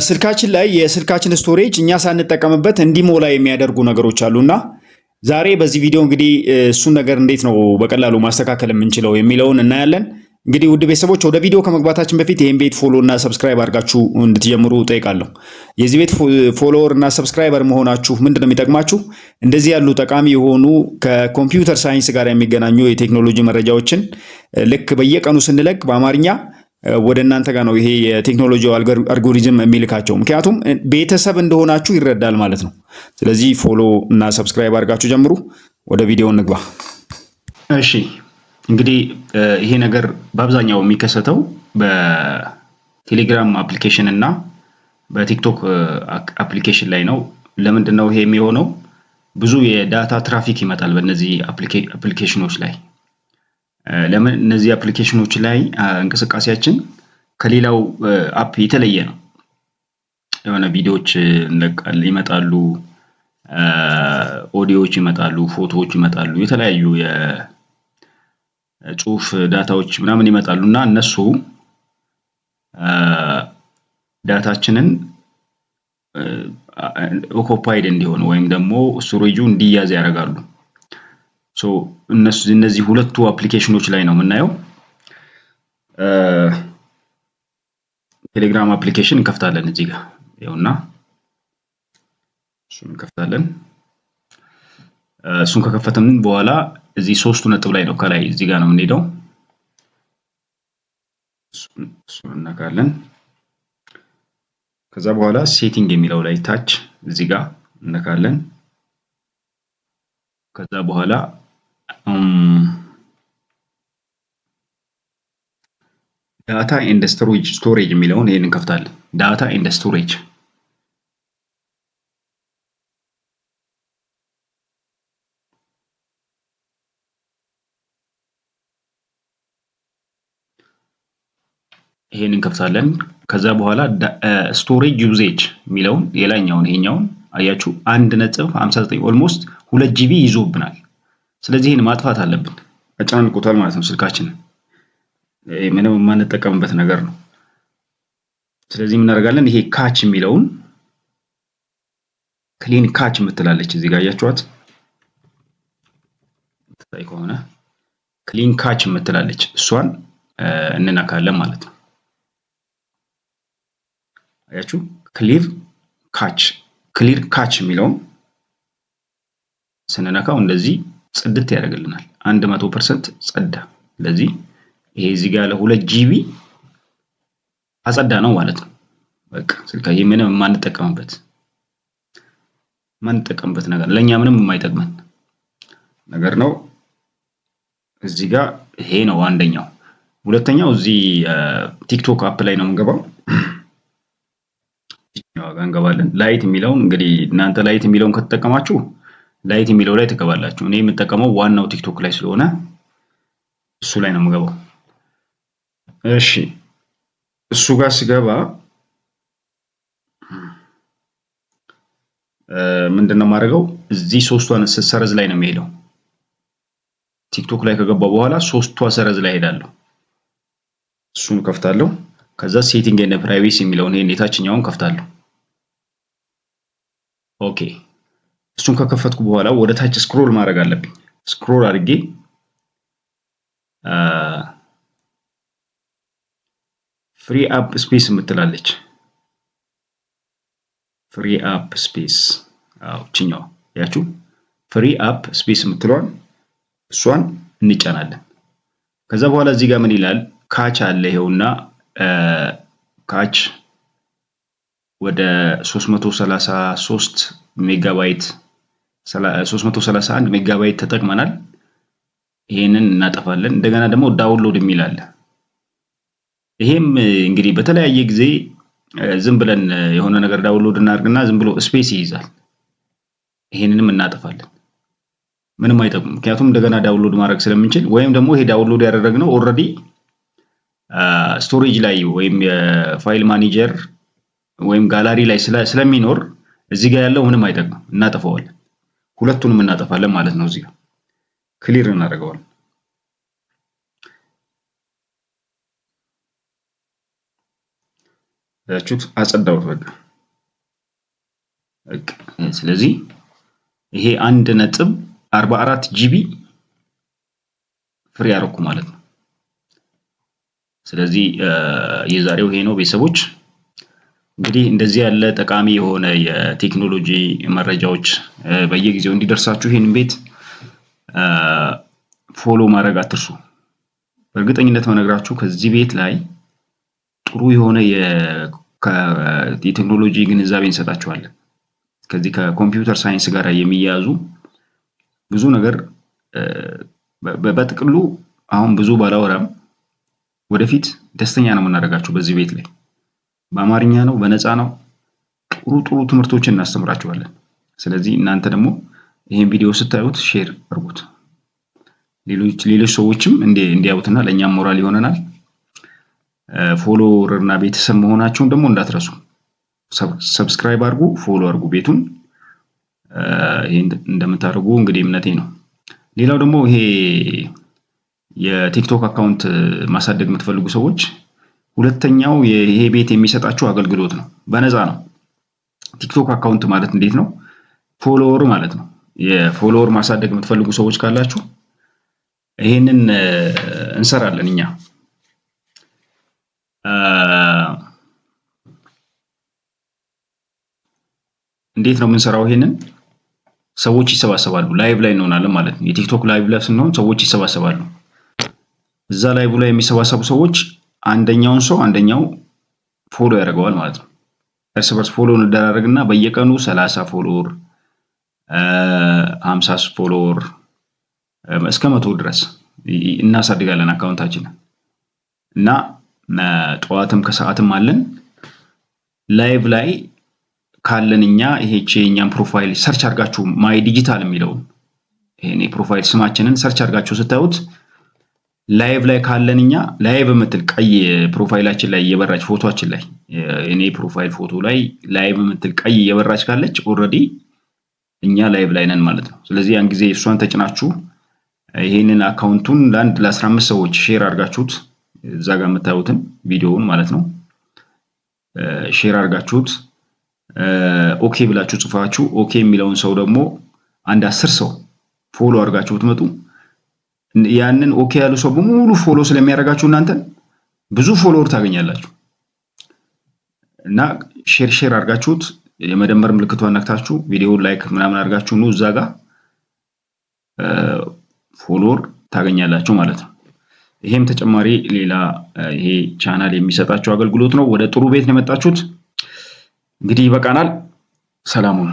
ስልካችን ላይ የስልካችን storage እኛ ሳንጠቀምበት እንዲሞላ የሚያደርጉ ነገሮች አሉና ዛሬ በዚህ ቪዲዮ እንግዲህ እሱን ነገር እንዴት ነው በቀላሉ ማስተካከል የምንችለው የሚለውን እናያለን። እንግዲህ ውድ ቤተሰቦች ወደ ቪዲዮ ከመግባታችን በፊት ይህን ቤት follow እና subscribe አድርጋችሁ እንድትጀምሩ እጠይቃለሁ። የዚህ ቤት follower እና subscriber መሆናችሁ ምንድን ነው የሚጠቅማችሁ? እንደዚህ ያሉ ጠቃሚ የሆኑ ከ computer science ጋር የሚገናኙ የቴክኖሎጂ መረጃዎችን ልክ በየቀኑ ስንለቅ በአማርኛ ወደ እናንተ ጋር ነው ይሄ የቴክኖሎጂ አልጎሪዝም የሚልካቸው። ምክንያቱም ቤተሰብ እንደሆናችሁ ይረዳል ማለት ነው። ስለዚህ follow እና subscribe አድርጋችሁ ጀምሩ። ወደ ቪዲዮ እንግባ። እሺ እንግዲህ ይሄ ነገር በአብዛኛው የሚከሰተው በቴሌግራም application እና በቲክቶክ application ላይ ነው። ለምንድን ነው ይሄ የሚሆነው? ብዙ የ data traffic ይመጣል በእነዚህ application ኖች ላይ። ለምን እነዚህ application ኖች ላይ እንቅስቃሴያችን ከሌላው app የተለየ ነው። የሆነ ቪዲዮዎች ይመጣሉ፣ ኦዲዮዎች ይመጣሉ፣ ፎቶዎች ይመጣሉ፣ የተለያዩ የጽሁፍ data ዎች ምናምን ይመጣሉ እና እነሱ data ችንን occupied እንዲሆን ወይም ደግሞ storage ኡ እንዲያዝ ያደርጋሉ። እነሱ እነዚህ ሁለቱ application ኖች ላይ ነው የምናየው። ቴሌግራም application እንከፍታለን እዚህ ጋር ይኸውና፣ እሱን እንከፍታለን። እሱን ከከፈትን በኋላ እዚህ ሶስቱ ነጥብ ላይ ነው ከላይ እዚህ ጋር ነው የምንሄደው። እሱን እነካለን። ከዛ በኋላ setting የሚለው ላይ ታች እዚህ ጋር እነካለን። ከዛ በኋላ data and storage የሚለውን ይሄን እንከፍታለን። Data and storage ይሄን እንከፍታለን። ከዛ በኋላ storage usage የሚለውን የላይኛውን ይሄኛውን አያችሁ 1.59 almost 2 GB ይዞብናል። ስለዚህ ይሄን ማጥፋት አለብን። አጨናንቆታል ማለት ነው ስልካችንን። ምንም የማንጠቀምበት ነገር ነው። ስለዚህ ምን እናደርጋለን? ይሄ cache የሚለውን clean cache የምትላለች እዚህ ጋር አያችኋት ላይ ከሆነ clean cache የምትላለች እሷን እንነካለን ማለት ነው። አያችሁ clear cache clear cache የሚለውን ስንነካው እንደዚህ ጽድት ያደርግልናል። 100% ጸዳ። ስለዚህ ይሄ እዚህ ጋር ለሁለት GB አጸዳ ነው ማለት ነው። በቃ ስልካ ይሄ ምንም የማንጠቀምበት ነገር ለኛ ምንም የማይጠቅመን ነገር ነው። እዚህ ጋር ይሄ ነው አንደኛው። ሁለተኛው እዚህ ቲክቶክ app ላይ ነው የምንገባው። እንገባለን። Lite የሚለውን እንግዲህ እናንተ Lite የሚለውን ከተጠቀማችሁ Lite የሚለው ላይ ትገባላችሁ። እኔ የምጠቀመው ዋናው ቲክቶክ ላይ ስለሆነ እሱ ላይ ነው የምገባው። እሺ እሱ ጋር ስገባ ምንድነው የማደርገው? እዚህ ሶስቷን ሰረዝ ላይ ነው የሚሄደው። ቲክቶክ ላይ ከገባው በኋላ ሶስቷ ሰረዝ ላይ ሄዳለሁ። እሱን ከፍታለሁ። ከዛ setting and privacy የሚለውን ይሄን የታችኛውን ከፍታለሁ። Okay እሱን ከከፈትኩ በኋላ ወደ ታች scroll ማድረግ አለብኝ። Scroll አድርጌ free up space የምትላለች free up space አዎ እቺኛዋ ያችሁ free up space የምትለዋን እሷን እንጫናለን። ከዛ በኋላ እዚህ ጋር ምን ይላል? Cache አለ ይኸውና cache ወደ 333 ሜጋባይት 331 ሜጋባይት ተጠቅመናል። ይሄንን እናጠፋለን። እንደገና ደግሞ download የሚል አለ። ይሄም እንግዲህ በተለያየ ጊዜ ዝም ብለን የሆነ ነገር download እናድርግና ዝም ብሎ space ይይዛል። ይሄንንም እናጠፋለን። ምንም አይጠቅምም። ምክንያቱም እንደገና download ማድረግ ስለምንችል ወይም ደግሞ ይሄ download ያደረግነው already storage ላይ ወይም የ file manager ወይም ጋላሪ ላይ ስለሚኖር እዚህ ጋር ያለው ምንም አይጠቅምም፣ እናጠፋዋለን። ሁለቱንም እናጠፋለን ማለት ነው። እዚህ ጋር clear እናደርገዋለን። ያችሁት አጸዳሁት በቃ። ስለዚህ ይሄ 1.44 GB free አደረኩ ማለት ነው። ስለዚህ የዛሬው ይሄ ነው ቤተሰቦች። እንግዲህ እንደዚህ ያለ ጠቃሚ የሆነ የቴክኖሎጂ መረጃዎች በየጊዜው እንዲደርሳችሁ ይህንን ቤት follow ማድረግ አትርሱ። በእርግጠኝነት መነግራችሁ ከዚህ ቤት ላይ ጥሩ የሆነ የቴክኖሎጂ ግንዛቤ እንሰጣችኋለን። ከዚህ ከ computer science ጋር የሚያያዙ ብዙ ነገር በጥቅሉ አሁን ብዙ ባላወራም ወደፊት ደስተኛ ነው የምናደርጋችሁ በዚህ ቤት ላይ። በአማርኛ ነው፣ በነፃ ነው። ጥሩ ጥሩ ትምህርቶችን እናስተምራችኋለን። ስለዚህ እናንተ ደግሞ ይሄን ቪዲዮ ስታዩት share አድርጉት። ሌሎች ሌሎች ሰዎችም እንዲያዩትና ለእኛም ሞራል ይሆነናል። Follower እና ቤተሰብ መሆናችሁን ደግሞ እንዳትረሱ። Subscribe አድርጉ፣ follow አድርጉ ቤቱን። ይሄን እንደምታደርጉ እንግዲህ እምነቴ ነው። ሌላው ደግሞ ይሄ የ TikTok account ማሳደግ የምትፈልጉ ሰዎች ሁለተኛው ይሄ ቤት የሚሰጣችሁ አገልግሎት ነው። በነፃ ነው። TikTok account ማለት እንዴት ነው? Follower ማለት ነው። የ follower ማሳደግ የምትፈልጉ ሰዎች ካላችሁ ይሄንን እንሰራለን እኛ። እንዴት ነው የምንሰራው? ይሄንን ሰዎች ይሰባሰባሉ። Live ላይ እንሆናለን ማለት ነው። የ TikTok live ላይ ስንሆን ሰዎች ይሰባሰባሉ። እዛ live ላይ የሚሰባሰቡ ሰዎች አንደኛውን ሰው አንደኛው follow ያደርገዋል ማለት ነው። እርስ በርስ follow እንደራረግና በየቀኑ 30 follower፣ 50 follower እስከ 100 ድረስ እናሳድጋለን account ኣችንን። እና ጠዋትም ከሰዓትም አለን። Live ላይ ካለን እኛ ይሄ የኛን profile search አድርጋችሁ My Digital የሚለውን ይሄን የ profile ስማችንን search አድርጋችሁ ስታዩት live ላይ ካለን እኛ live የምትል ቀይ profile ኣችን ላይ እየበራች ፎቶአችን ላይ እኔ profile ፎቶ ላይ live የምትል ቀይ እየበራች ካለች already እኛ live ላይ ነን ማለት ነው። ስለዚህ ያን ጊዜ እሷን ተጭናችሁ ይሄንን account ኡን ለአንድ ለ15 ሰዎች share አድርጋችሁት እዛ ጋር የምታዩትን ቪዲዮውን ማለት ነው share አድርጋችሁት okay ብላችሁ ጽፋችሁ okay የሚለውን ሰው ደግሞ አንድ 10 ሰው follow አድርጋችሁ ብትመጡ ያንን okay ያሉ ሰው በሙሉ follow ስለሚያደርጋችሁ እናንተን ብዙ follower ታገኛላችሁ። እና share share አድርጋችሁት የመደመር ምልክቷን ነክታችሁ ቪዲዮውን like ምናምን አድርጋችሁ ኑ እዛ ጋር follower ታገኛላችሁ ማለት ነው። ይሄም ተጨማሪ ሌላ ይሄ ቻናል የሚሰጣችሁ አገልግሎት ነው። ወደ ጥሩ ቤት ነው የመጣችሁት። እንግዲህ ይበቃናል። ሰላም ሁኑ።